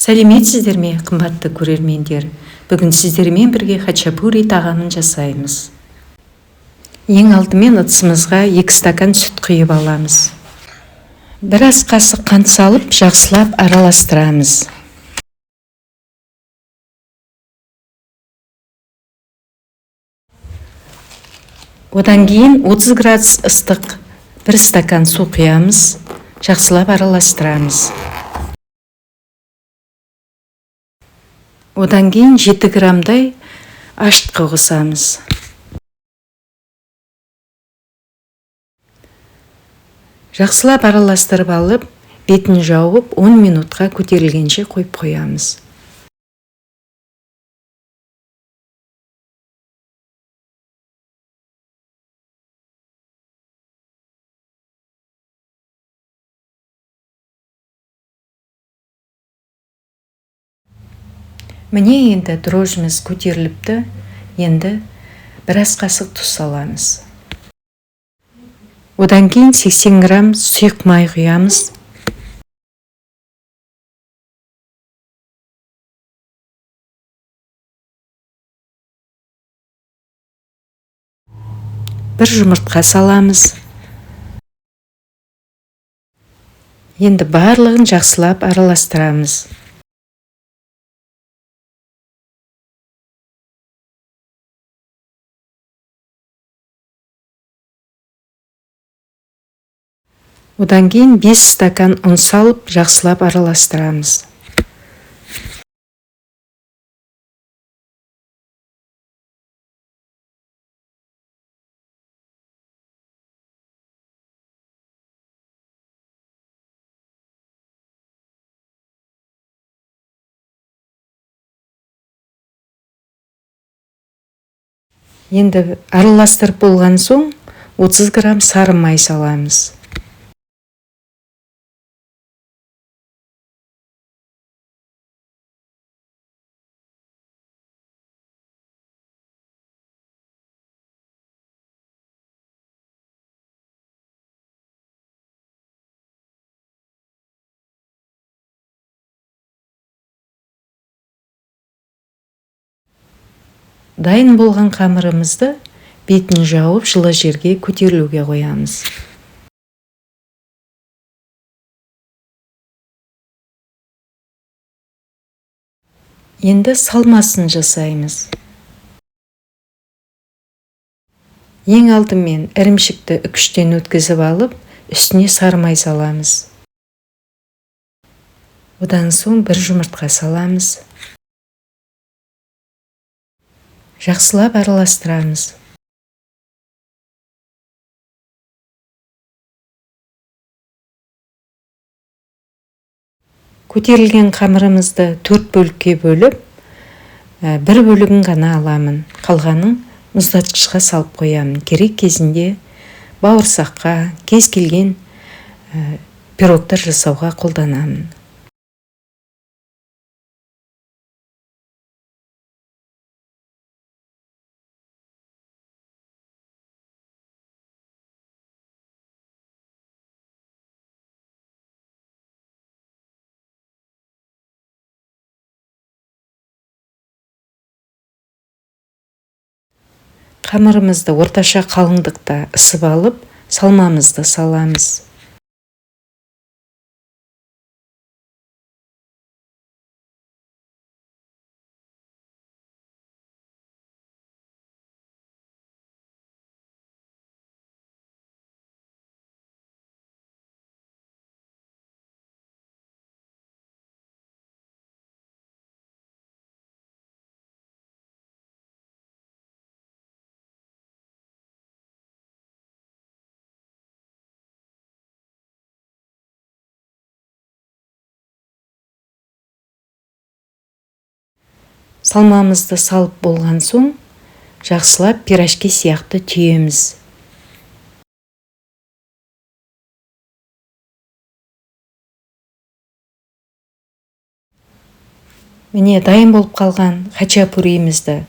Сәлеметсіздер ме, қымбатты көрермендер! Бүгін сіздермен бірге хачапури тағамын жасаймыз. Ең алдымен ыдысымызға 2 стакан сүт құйып аламыз. Біраз қасық қант салып, жақсылап араластырамыз. Одан кейін 30 градус ыстық 1 стакан су құямыз, жақсылап араластырамыз. Одан кейін 7 граммдай ашытқы қосамыз. Жақсылап араластырып алып, бетін жауып 10 минутқа көтерілгенше қойып қоямыз. Міне енді дрожжіміз көтеріліпті, енді біраз қасық тұз саламыз. Одан кейін 80 грамм сұйық май құямыз. Бір жұмыртқа саламыз. Енді барлығын жақсылап араластырамыз. Одан кейін 5 стакан ұн салып, жақсылап араластырамыз. Енді араластырып болған соң 30 грамм сары май саламыз. Дайын болған қамырымызды бетін жауып жылы жерге көтерілуге қоямыз. Енді салмасын жасаймыз. Ең алдымен ірімшікті үкіштен өткізіп алып, үстіне сары май саламыз. Одан соң бір жұмыртқа саламыз. Жақсылап араластырамыз. Көтерілген қамырымызды 4 бөлікке бөліп, бір бөлігін ғана аламын. Қалғанын мұздатқышқа салып қоямын. Керек кезінде бауырсаққа, кез келген пирогтар жасауға қолданамын. Қамырымызды орташа қалыңдықта ысып алып, салмамызды саламыз. Салмамызды салып болған соң, жақсылап пирожки сияқты түйеміз. Міне дайын болып қалған хачапуриімізді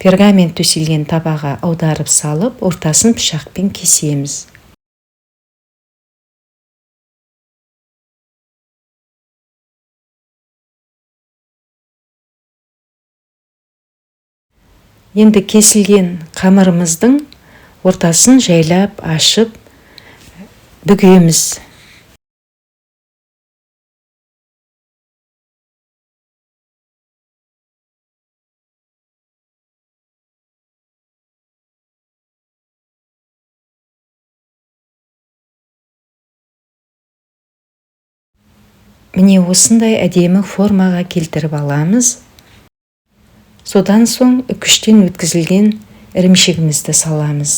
пергамент төселген табаға аударып салып, ортасын пышақпен кесеміз. Енді кесілген қамырымыздың ортасын жайлап ашып бүгеміз. Міне осындай әдемі формаға келтіріп аламыз. Содан соң үкіштен өткізілген ірімшігімізді саламыз.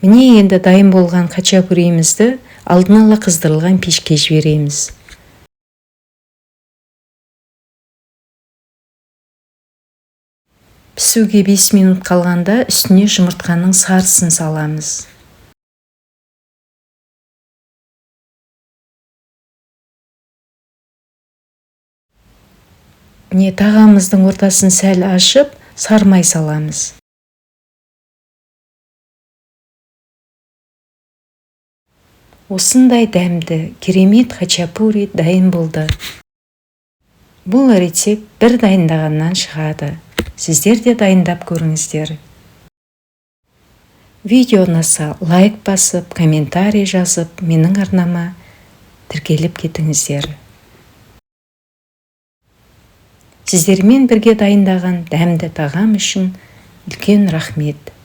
Міне енді дайын болған хачапуримізді алдын ала қыздырылған пешке жібереміз. Пісуге 5 минут қалғанда үстіне жұмыртқаның сарысын саламыз. Міне тағамымыздың ортасын сәл ашып, сармай саламыз. Осындай дәмді, керемет хачапури дайын болды. Бұл рецепт бір дайындағаннан шығады. Сіздер де дайындап көріңіздер. Видео ұнаса лайк басып, комментарий жазып, менің арнама тіркеліп кетіңіздер. Сіздермен бірге дайындаған дәмді тағам үшін үлкен рахмет.